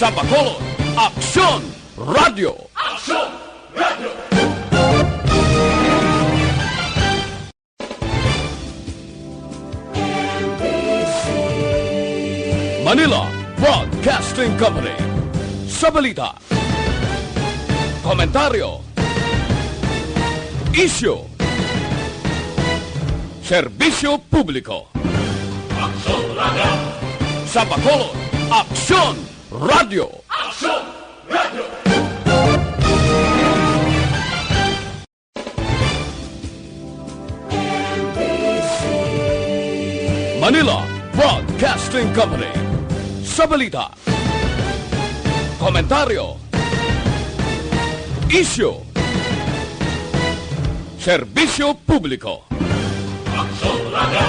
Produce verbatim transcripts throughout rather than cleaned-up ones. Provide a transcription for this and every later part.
Sa Bacolod, Aksyon Radio. Aksyon Radio. Manila Broadcasting Company. Sa balita, komentaryo, isyu, serbisyo publiko. Aksyon Radio. Sa Bacolod, Aksyon Radio. Aksyon Radio. Manila Broadcasting Company. Sa balita, komentaryo, isyu, serbisyo publiko. Aksyon Radio.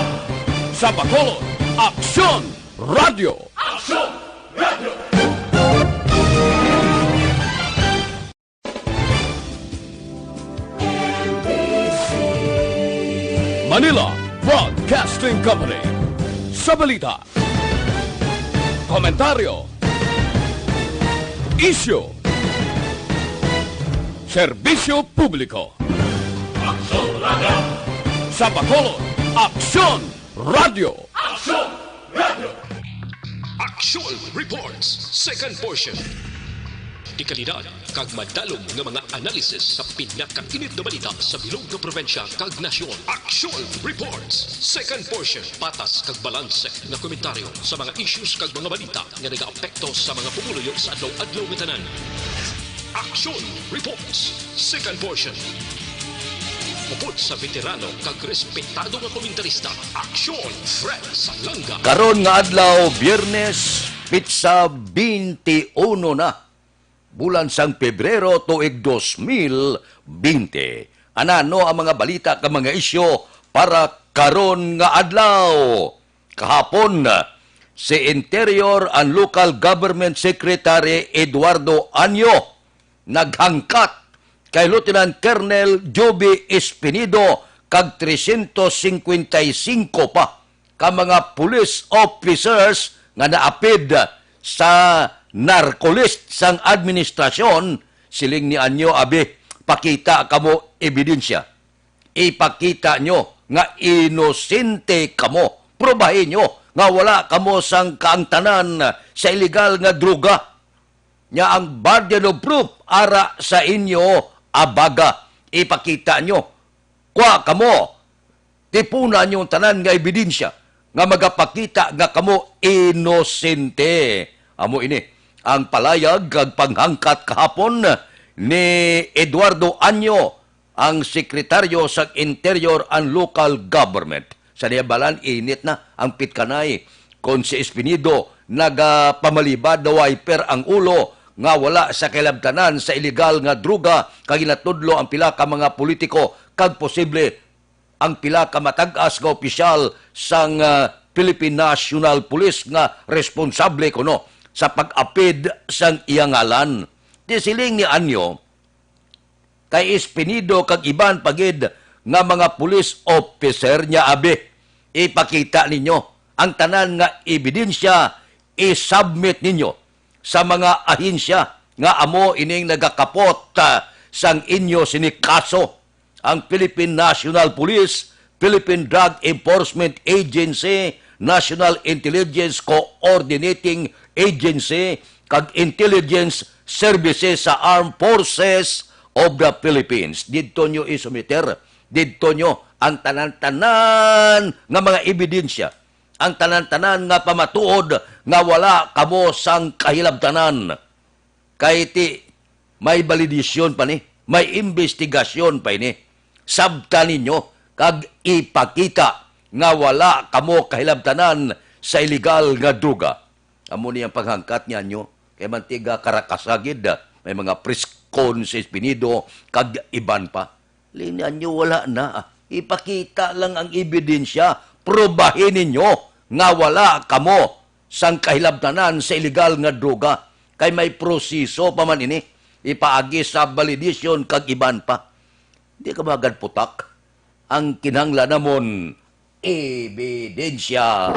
Sa Bacolod, Aksyon Radio. Aksyon Radio. Manila Broadcasting Company. Sa balita, komentaryo, isyu, serbisyo publiko. Aksyon Radio. Sa Bacolod, Aksyon Radio. Aksyon Radio. Aksyon Reports, second portion. Dekalidad kag madalom nga mga analisis sa pinakainit nga balita sa bilog nga probinsya kag nasyon. Aksyon Reports, second portion. Patas kag balanse nga komentaryo sa mga issues kag mga balita nga nagaapekto sa mga pumuluyo sa adlaw-adlaw nga tanan. Aksyon Reports, second portion. Upod sa veterano kag respetado nga komentarista, Aksyon Fred Salanga. Karon nga adlaw, Biyernes, pitsa twenty-one na, bulan sang Pebrero, tuig dos mil bente. Anano ang mga balita kag mga isyu para karon nga adlaw? Kahapon, si Interior and Local Government Secretary Eduardo Anyo naghangkat kay Lieutenant Colonel Joby Espinido kag trescientos cincuenta y cinco pa ka mga police officers nga naapid sa narco list sang administrasyon. Siling ni Anyo, abi, pakita kamo ebidensya. Ipakita nyo nga inosente kamo. Prubahi nyo nga wala kamo sang kaangtanan sa iligal nga droga. Nya ang burden of proof ara sa inyo, abaga. Ipakita nyo. Kuha kamo. Tipuna nyo ang tanan nga ebidensya nga magapakita nga kamo inosente. Amo ini ang palayag kag panghangkat kahapon ni Eduardo Anyo, ang sekretaryo sa Interior and Local Government. Sa niya balan, init na ang pitkanay. Kon si Espinido nagapamalibad, na-wiper ang ulo nga wala sa kahilabtanan sa iligal nga droga, kag ginatudlo ang pila ka mga politiko kag posible ang pila ka matag-as nga opisyal sang, ah, Philippine National Police nga responsable kuno sa pag-apid sang iya ngalan. Di siling ni Anyo, kay Espinido kag iban pa gid nga mga police officer niya, abi, ipakita ninyo ang tanan nga ebidensya, i-submit ninyo sa mga ahensya nga amo ining nagakapot, ah, sang inyo sini kaso. Ang Philippine National Police, Philippine Drug Enforcement Agency, National Intelligence Coordinating Agency, kag Intelligence Services sa Armed Forces of the Philippines. Didto nyo isumiter, didto nyo ang tanan-tanan nga mga ebidensya, ang tanan-tanan nga pamatuod nga wala kamo sang kahilabtanan. Kay ti may validation pa ni, may investigasyon pa ini. Sabta ninyo kag ipakita nga wala kamo kahilabtanan sa iligal nga droga. Amo ni ang panghangkat niya nyo. Kay mantiga karakasagid, may mga priskon si Espinido kag iban pa. Linanyo, wala na. Ipakita lang ang ebidensya. Prubahin ninyo nga wala kamo sang kahilabtanan sa iligal nga droga, kay may proseso pa man ini. Ipaagi sa validation kag iban pa. Di ka magad putak. Ang kinahanglan namon, ebidensya.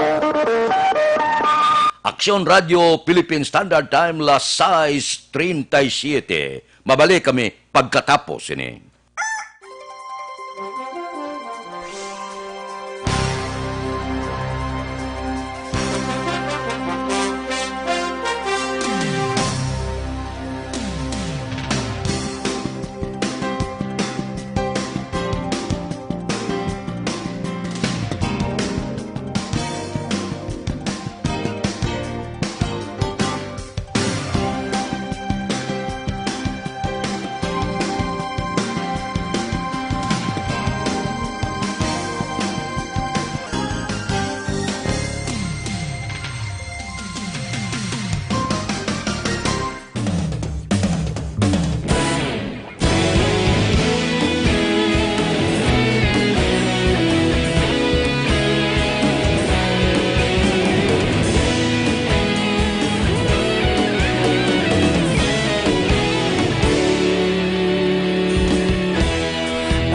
Aksyon Radio Philippine Standard Time, las sais treinta y siete. Mabalik kami pagkatapos sini.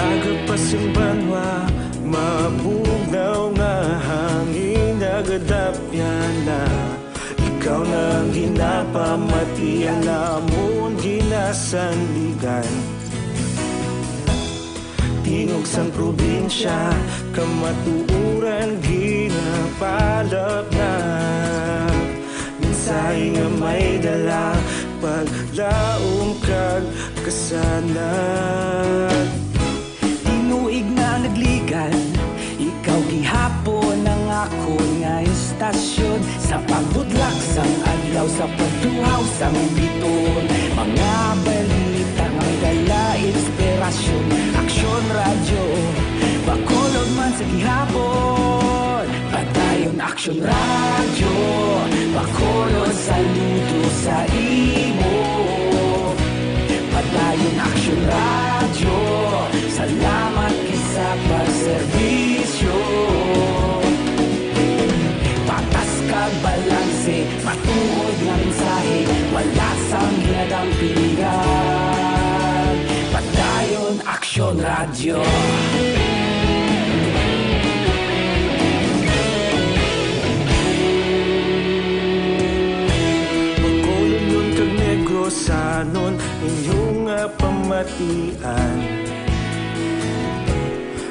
Aga pa sing banwa, mabugnaw nga hangin nagadapyan na. Ikaw na ang ginapamatian namon, ginasandigan. Tingog sang probinsya, kamatuoran ginapalapnap. Mensahe nga may dala, paglaom kag kasanag. Tinuig na nagligan, ikaw gihapon ang akon nga istasyon. Sa pagbutlak sang adlaw, sa pagtuhaw sang bituon, mga balita nga may dala inspirasyon. Aksyon Radyo, Bacolod man sa gihapon. Padayon Aksyon Radyo, Bacolod, saludo sa imo. Padayon Aksyon Radyo, salamat gid sa pagserbisyo. Patas kag balanse, matuod nga mensahe, wala sang ginadampigan. Padayon Aksyon Radyo. Bacolodnon kag Negrosanon, inyo nga pamatian.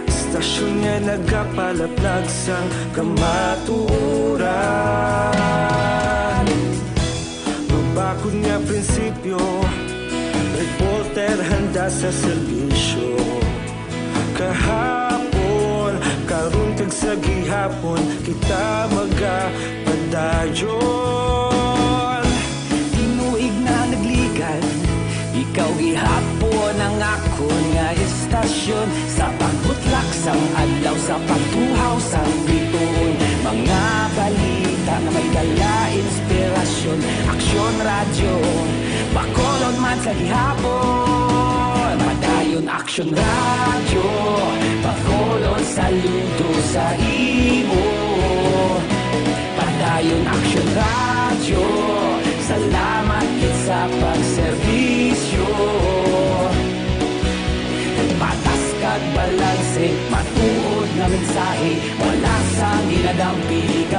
Istasyon nga nagapalaplag sang kamatuoran. Mabakod nga prinsipyo, reporter handa sa serbisyo. Kahapon, karon, kag sa gihapon, kita magapadayon. Tinuig na nagligan, ikaw gihapon ang akon nga istasyon. Sa pagbutlak sang adlaw, sa pagtuhaw sang bituon, mga balita nga may dala inspirasyon. Aksyon Radyo, Bacolod man sa gihapon. Padayon Aksyon Radyo, Bacolod, saludo sa imo. Padayon Aksyon Radyo, salamat gid sa pagserbisyo. Patas kag balanse, matuod nga mensahe, wala sang ginadampigan.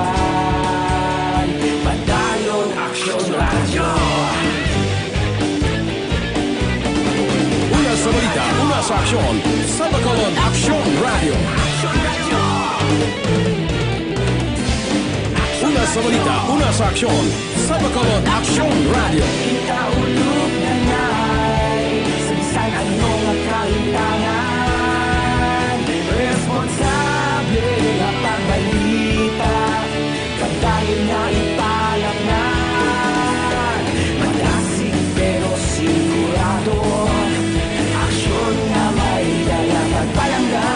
Padayon Aksyon Radyo. Una sa balita, una sa aksyon, sa Bacolod Aksyon Radyo. Una sa balita, una sa aksyon, sa Bacolod Aksyon Radyo. Kita ulog na ngay, sa bisan ano nga kalintangan, responsable nga pagbalita. Padayon nga ipalapngan, madasig pero sigurado, aksyon nga may dala pagpalangga.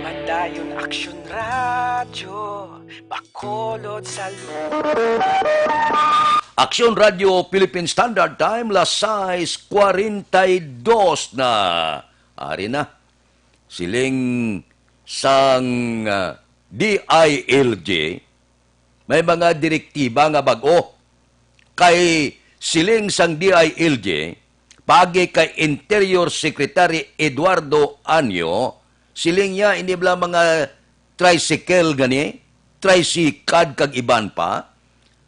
Padayon Aksyon Radyo, Bacolod sa lu- Aksyon Radyo Philippine Standard Time, las sais cuarenta y dos na. Ari na. Siling sang, ah, D I L G, may mga direktiba nga bag-o. Kay siling sang D I L G, paagi kay Interior Secretary Eduardo Anyo, siling niya, ini bala mga tricycle gani, tricycad kag iban pa.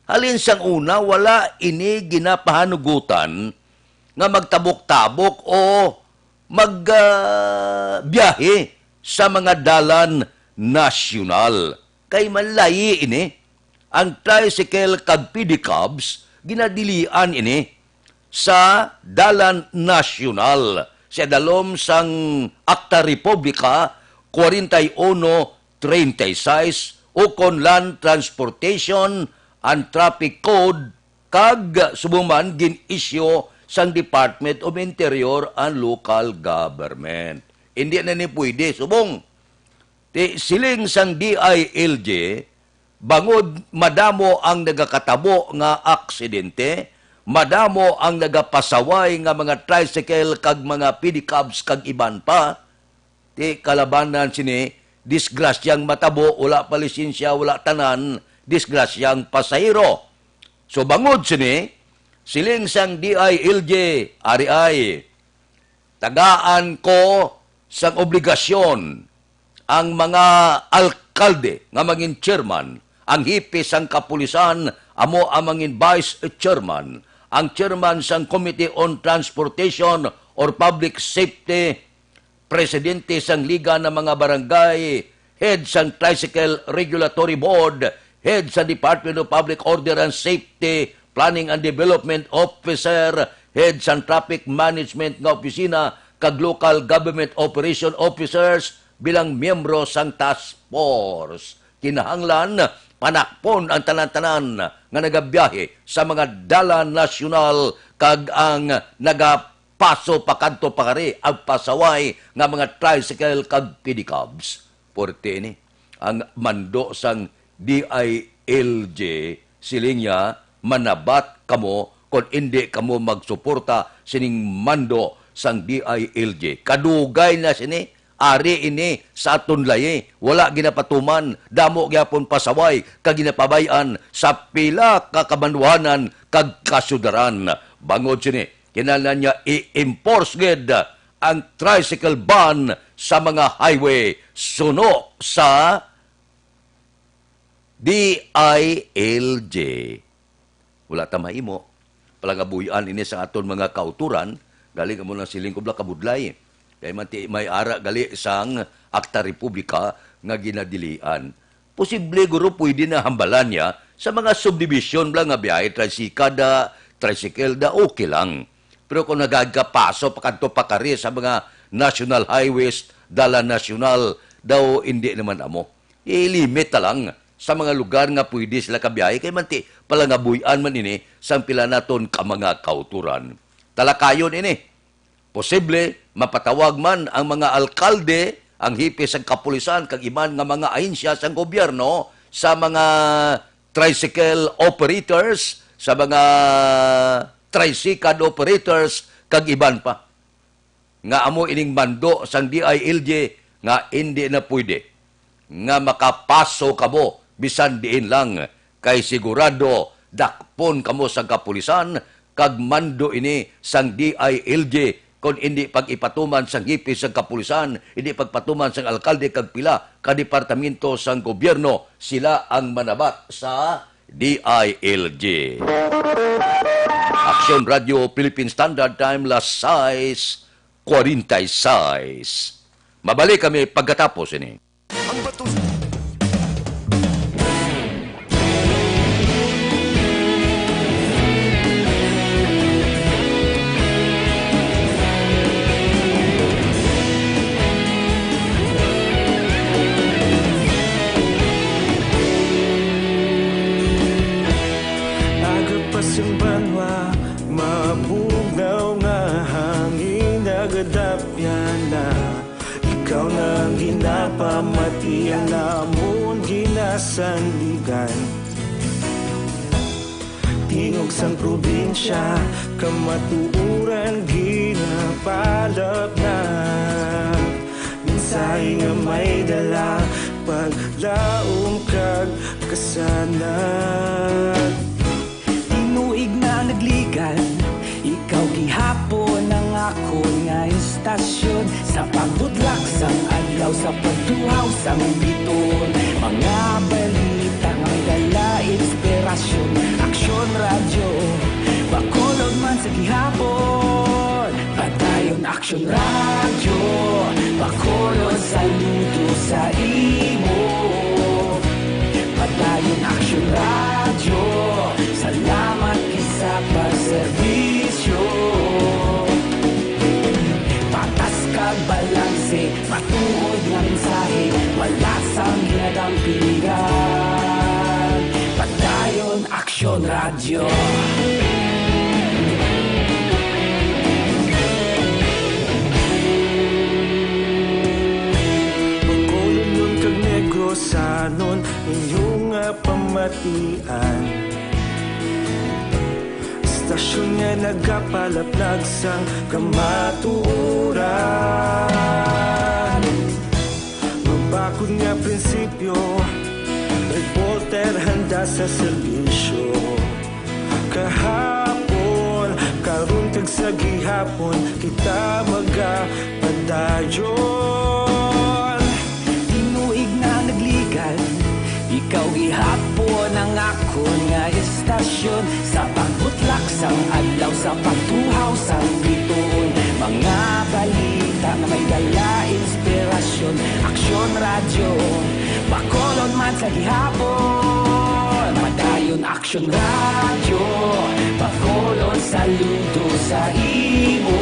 Halin sang una, wala ini ginapahanugutan nga magtabok-tabok o mag, ah, biyahe sa mga dalan nasyonal. Kay malayi ini. Ang tricycle kag pedicabs, ginadilian ini sa dalan nasyonal. Sa dalom sang Akta Republika forty-one thirty-six, ukon Land Transportation and Traffic Code, kag subong man gin-isyu sang Department of Interior and Local Government. Hindi na ni pwede, subong. Ti, siling sang D I L G, bangod madamo ang nagakatabo nga aksidente, madamo ang nagapasaway nga mga tricycle kag mga pedicabs kag iban pa, ti kalabanan sini, disgrasyang matabo, wala pa lisensya, wala tanan, disgrasyang pasahero. So, bangod sini, siling sang D I L G, ari ay, tagaan ko sang obligasyon ang mga alkalde nga mangin chairman, ang hepe sang kapulisan amo ang mangin vice chairman, ang chairman sang Committee on Transportation or Public Safety, presidente sang Liga ng mga Barangay, head sang Tricycle Regulatory Board, head sa Department of Public Order and Safety, Planning and Development Officer, head sang Traffic Management nga Opisina, kag Local Government Operation Officers bilang miyembro sang task force. Kinahanglan panakpon ang tanan-tanan nga nagabiyahe sa mga dalan nasyonal kag ang nagapaso pakadto pakari ang pasaway nga mga tricycle kag pedicabs. Porte ini ang mando sang D I L G, siling niya, manabat kamo kon indi kamo magsuporta sining mando sang D I L G. Kadugay na sini, ari ini sa aton layi, wala ginapatuman, damo gyapon pasaway kag ginapabay-an sa pila ka kabanwahanan kag kasudaran. Bangod sini, kinahanglan niya i-enforce gid ang tricycle ban sa mga highway suno sa D I L G. Wala ta mahimo. Palangabuy-an ini sa aton mga kauturan, gali kamo nang siling ko bala kabudlay. Kay man ti may ara gali sang Akta Republika nga ginadilian. Posible guro pwede na hambalan niya sa mga subdivision bala nga biyahe tricycada, tricycle da, okay lang. Pero kung nagagapaso pakadto pakari sa mga national highways, dalan nasyonal, daw hindi naman amo. I-limit na lang sa mga lugar nga pwede sila kabiyahe, kay manti palangabuy-an man ini sang pila naton ka mga kauturan. Talakayon ini. Posible mapatawag man ang mga alkalde, ang hepe sang kapulisan, kag iban nga mga ahensya sang gobyerno sa mga tricycle operators, sa mga tricycad operators, kag iban pa, nga amo ining mando sang D I L G nga indi na pwede nga makapaso kamo bisan diin lang, kay sigurado dakpon kamo sang kapulisan, kag mando ini sang D I L G, kon indi pag-ipatuman sang hepe sang kapulisan, indi pagpatuman sang alkalde kag pila ka departamento sang gobyerno, sila ang manabat sa D I L G. Aksyon Radio Philippine Standard Time, las sais kwarenta y seis. Mabalik kami pagkatapos ini. Ang bato. Aga pa sing banwa, mabugnaw nga hangin nagadapyan na. Ikaw na ang ginapamati, ang amon ginasandigan. Tingog sang probinsya, kamatuoran ginapalapnap. Mensahe nga may dala, paglaom kag kasanag. Tinuig na ang nagligan, ikaw gihapon ang akon nga istasyon. Sa pagbudlak sang adlaw, sa pagduhaw sang bituon, mga balita nga may dala inspirasyon. Aksyon Radyo, Bacolod man sa gihapon. Padayon Aksyon Radyo, Bacolod, saludo sa imo. Padayon Aksyon Radyo, salamat gid sa pagserbisyo. Patas kag balanse, matuod nga mensahe, wala sang ginadampigan. Padayon Aksyon Radyo. Bacolodnon kag Negrosanon, inyo nga pamatian. Istasyon nga nagapalaplag sang kamatuoran. Mabakod nga prinsipyo, reporter handa sa serbisyo. Kahapon, karon kag sa gihapon, kita magapadayon. Tinuig na nagligan, ikaw gihapon ang akon nga istasyon. Sa pagbutlak sang adlaw, sa pagtuhaw sang bituon, mga balita nga may dala inspirasyon. Aksyon Radyo, Bacolod man sa gihapon. Padayon Aksyon Radyo, Bacolod, saludo sa imo.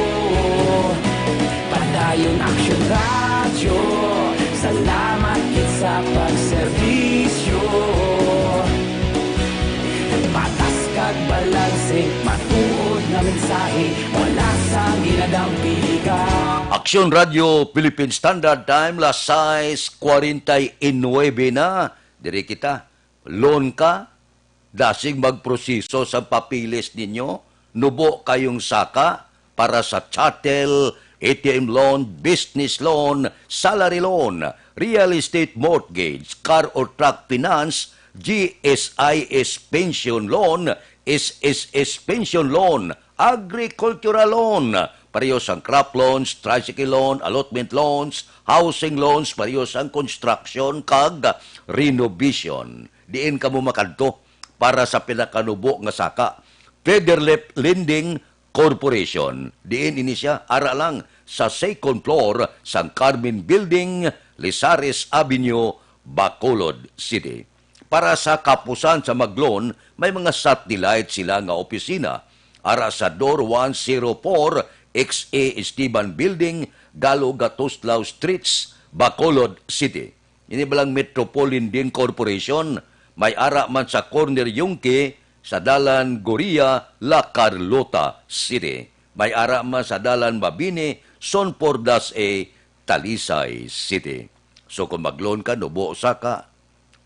Padayon Aksyon Radyo, salamat gid sa pagserbisyo. Patas kag balanse, matuod nga mensahe, wala sang ginadampigan. Aksyon Radyo Philippine Standard Time, las sais cuarenta y nueve na. Diri kita. Loan ka? Dasig magproseso sa papeles ninyo, nubo kayong saka para sa chattel, A T M loan, business loan, salary loan, real estate mortgage, car or truck finance, G S I S pension loan, S S S pension loan, agricultural loan, pareho sang crop loans, tricycle loan, allotment loans, housing loans, pareho sang construction kag renovation. Diin kamo makadto para sa pinakanubo nga saka? Federlip Lending Corporation. Diin ini sia? Ara lang sa second floor sang Carmen Building, Lizares Avenue, Bacolod City. Para sa kapusan sa mag-loan, may mga satellite sila nga opisina. Ara sa Door one zero four, X A Esteban Building, Galo Gatuslao Streets, Bacolod City. Ini balang Metropol Lending Corporation, may ara man sa Corner Yungque, sa Dalan Goria, La Carlota City. May ara man sa Dalan Mabini, Son Pordas A, Talisay City. So kung mag-loan ka, nubo saka,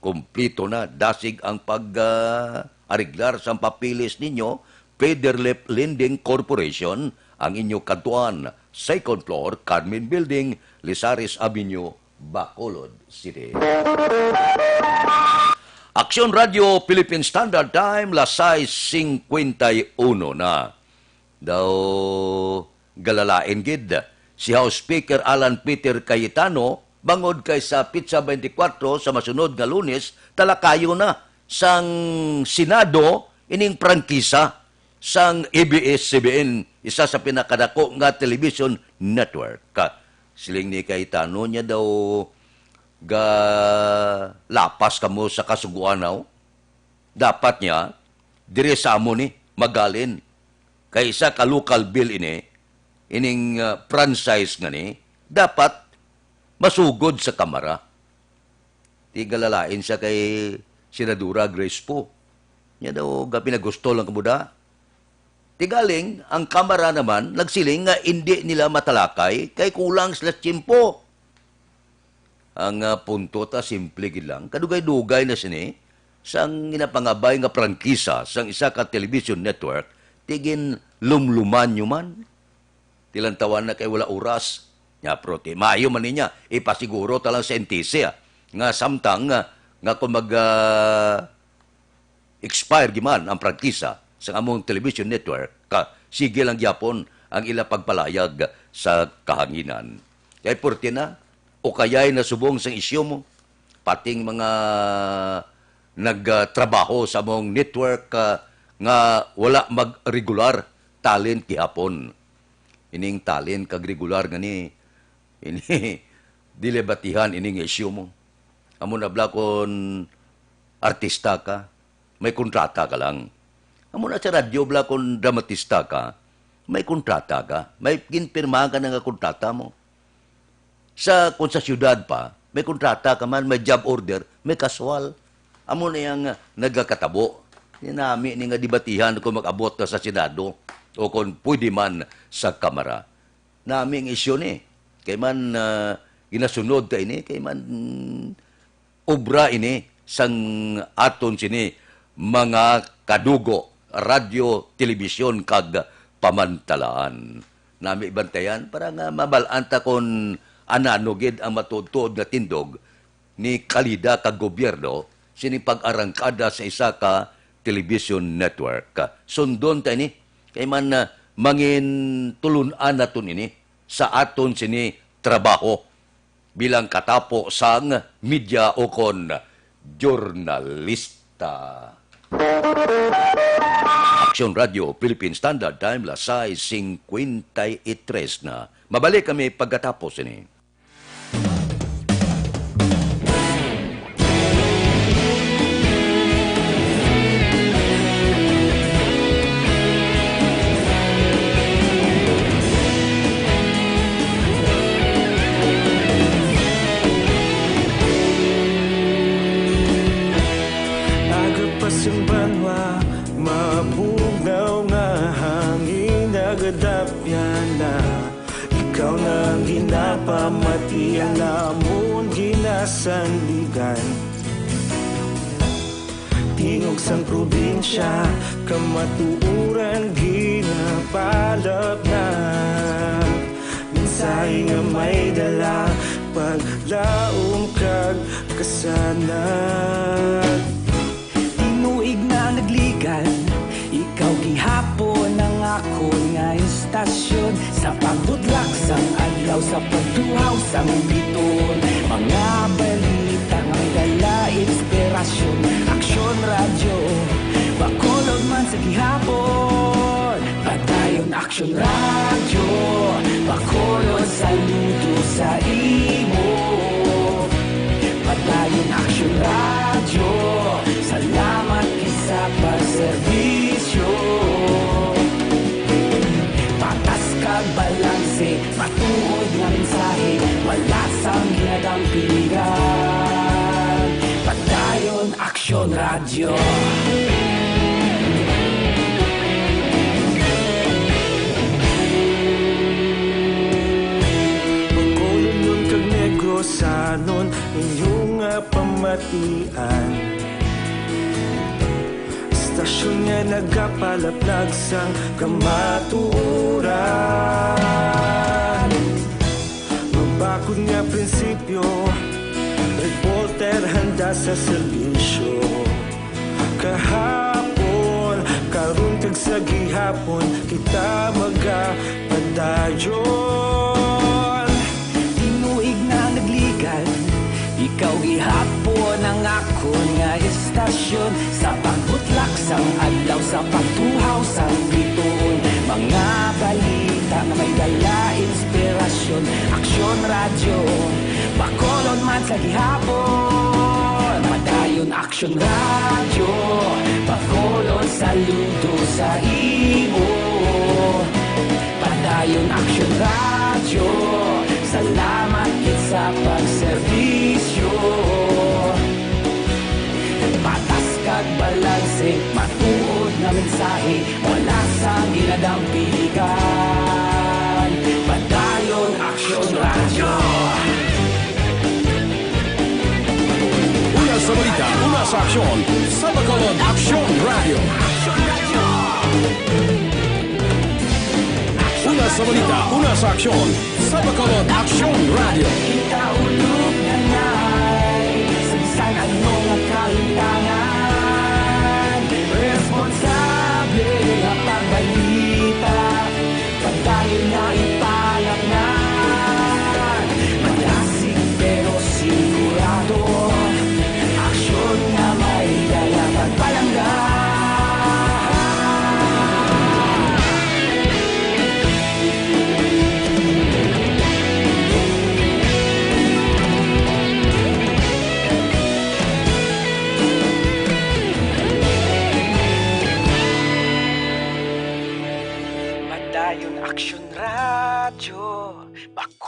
kumplito na, dasig ang pag, ah, ariglar sang papeles ninyo, Federlip Lending Corporation, ang inyo kadtuan, second floor, Carmen Building, Lizares Avenue, Bacolod City. Aksyon Radyo Philippine Standard Time, las sais cincuenta y uno na. Daw galalain gid si House Speaker Alan Peter Cayetano bangod kay sa pitsa twenty-four sa masunod nga Lunes, talakayon na sang Senado ining prangkisa sang A B S C B N, isa sa pinakadako nga television network. Siling ni Cayetano, niya daw, "Galapas kamo sa Kasugoan, haw? Dapat niya, diri sa amo ni magalin. Kay isa ka local bill ini, ining, ah, franchise nga ni, dapat masugod sa Kamara." Ti galalain siya kay Senadora Grace Poe. Niya daw, "Gapinagusto lang kamo da." Ti galing, ang Kamara naman nagsiling nga indi nila matalakay kay kulang sila sa tiyempo. Ang, ah, punto ta, simple gid lang. Kadugay-dugay na sini sang ginapangabay nga prangkisa sang isa ka television network, ti ginlumluman nyo man. Ti lantawan na kay wala oras. Nya, pero ti maayo man niya, ipasiguro ta lang sa N T C, ah. nga samtang nga, nga kung mag, ah, expire giman ang prangkisa sa among television network, ka, sige lang gyapon ang ila pagpalayag sa kahanginan. Kay porte na, o kaya'y nasubong sang isyu mo, pating mga nagtrabaho sa among network, ah, nga wala mag-regular talent gihapon. Ining talent kag regular nga ni, ini, dili batihan ining isyu mo. Amo na bala kon artista ka, may kontrata ka lang. Amo na sa radyo bala kon dramatista ka, may kontrata ka, may ginpirmahan ka na nga kontrata mo. Sa, kung sa siyudad pa, may kontrata ka man, may job order, may kaswal. Amo na yang, ah, nagakatabo. Nami ni nga debatihan kung mag-abot na sa Senado o kung pwede man sa Kamara. Nami ang isyu ni. Kay man, ah, ginasunod ta ini, kay man, mm, obra ini sang aton sini mga kadugo, radyo, telebisyon, kag pamantalaan. Nami bantayan para nga mabal-an ta kon anano gid ang matuod-tuod nga tindog ni kalidad kag gobyerno sini pag-arangkada sa isa ka television network. Sundon ta ini, kay man, ah, mangin tulun-an naton ini sa aton sini trabaho bilang katapo sang media ukon jurnalista. Aksyon Radio, Philippine Standard Time, las sais cincuenta y tres na. Mabalik kami pagkatapos ini. Aga pa sing banwa, mabugnaw nga hangin, nagadapyan na. Ikaw na ang ginapamati, ang amon ginasandigan. Tingog sang probinsya, kamatuoran ginapalapnap. Mensahe nga may dala, paglaom kag kasanag. Tinuig na nagligan, ikaw gihapon ang akon nga istasyon. Sa pagbutlak sang adlaw, sa pagtuhaw sang bituon, mga balita nga may dala inspirasyon. Aksyon Radyo, Bacolod man sa gihapon. Padayon Aksyon Radyo, Bacolod, saludo sa imo. Padayon Aksyon Radyo, salamat gid sa pagserbisyo. Patas kag balanse, matuod nga mensahe, wala sang ginadampingan. Padayon Aksyon Radyo. Bacolodnon kag Negrosanon, inyo nga pamatian. Istasyon nga nagapalaplag sang kamatuoran. Mabakod nga prinsipyo, reporter handa sa serbisyo. Kahapon, karon, kag sa gihapon, kita magapadayon. Tinuig na nagligan, ikaw gihapon ang akon nga istasyon. Sa pagbutlak sang adlaw, sa pagtuhaw sang bituon, mga balita nga may dala inspirasyon. Aksyon Radyo, Bacolod man sa gihapon. Padayon Aksyon Radyo, Bacolod, saludo sa imo. Padayon Aksyon Radyo, salamat gid sa pagserbisyo. Patas kag balanse, matuod nga mensahe, wala sang ginadampigan. Padayon Aksyon Radyo. Una sa balita, una sa aksyon, sa Bacolod Aksyon Radyo. Una sa balita, una sa aksyon, sa Bacolod Aksyon Radyo. Kita ulog na nay.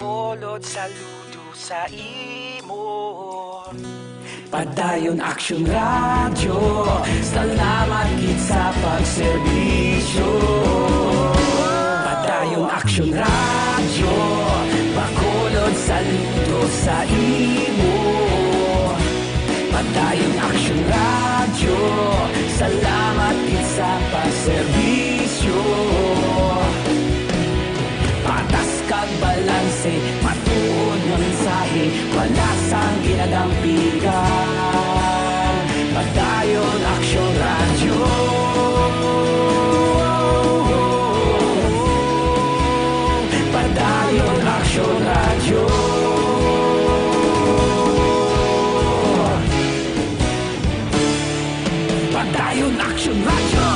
Bacolod, saludo sa imo. Padayon Aksyon Radyo, salamat gid sa pagserbisyo. Padayon Aksyon Radyo, Bacolod, saludo sa imo. Padayon Aksyon Radyo, salamat gid sa pagserbisyo. Patas kag balanse, matuod nga mensahe, wala sang ginagampigan. Padayon Aksyon Radyo. Padayon Aksyon Radyo. Padayon Aksyon Radyo.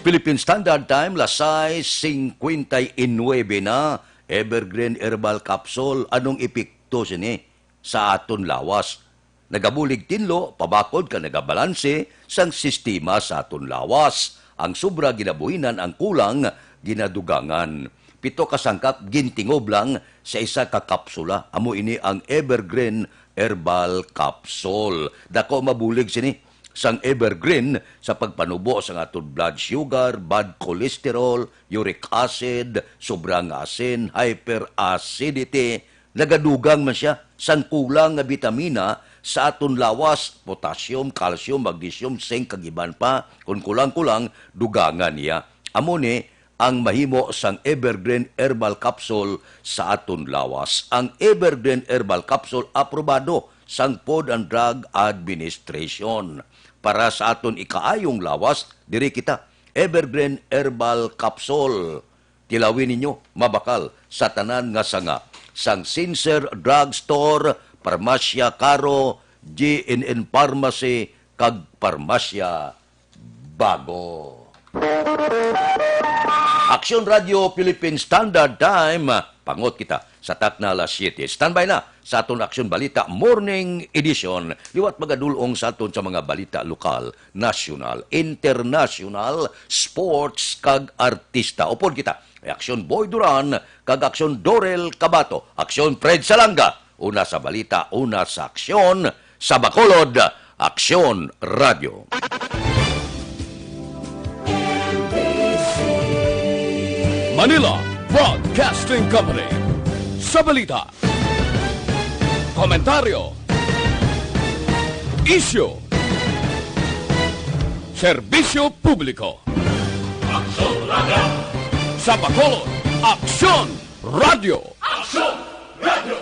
Philippine Standard Time, las sais cincuenta y nueve na. Evergreen Herbal Capsule, anong epekto sini sa aton lawas? Nagabulig tinlo, pabakod ka nagabalanse sang sistema sa aton lawas. Ang sobra ginabuhinan, ang kulang ginadugangan. Pito ka sangkap gintingob lang sa isa ka kapsula. Amo ini ang Evergreen Herbal Capsule. Dako mabulig sini sang Evergreen sa pagpanubo sang aton blood sugar, bad cholesterol, uric acid, sobra nga asin, hyperacidity, nagadugang man sia sang kulang nga bitamina sa aton lawas, potassium, calcium, magnesium, zinc, kag iban pa. Kon kulang-kulang, dugangan niya. Amo ni ang mahimo sang Evergreen Herbal Capsule sa aton lawas. Ang Evergreen Herbal Capsule aprobado sang Food and Drug Administration. Para sa aton ikaayong lawas, diri kita, Evergreen Herbal Capsule. Tilawin ninyo, mabakal sa tanan nga sanga, sang Sincere Drug Store, Parmasya Caro, G N N Pharmacy, kag Parmasya Bago. Aksyon Radio Philippine Standard Time, pangot kita sa takna alas siyete. Standby na sa aton Aksyon Balita Morning Edition. Liwat magadulong sa aton sa mga balita lokal, nasyonal, internasyonal, sports, kag artista. Upod kita, Aksyon Boy Duran kag Aksyon Dorel Cabato, Aksyon Fred Salanga. Una sa balita, una sa aksyon, sa Bacolod, Aksyon Radio. Manila Broadcasting Company. Sa balita, komentaryo, isyu, serbisyo publiko. Aksyon Radio. Sa Bacolod, Aksyon Radio. Aksyon Radio.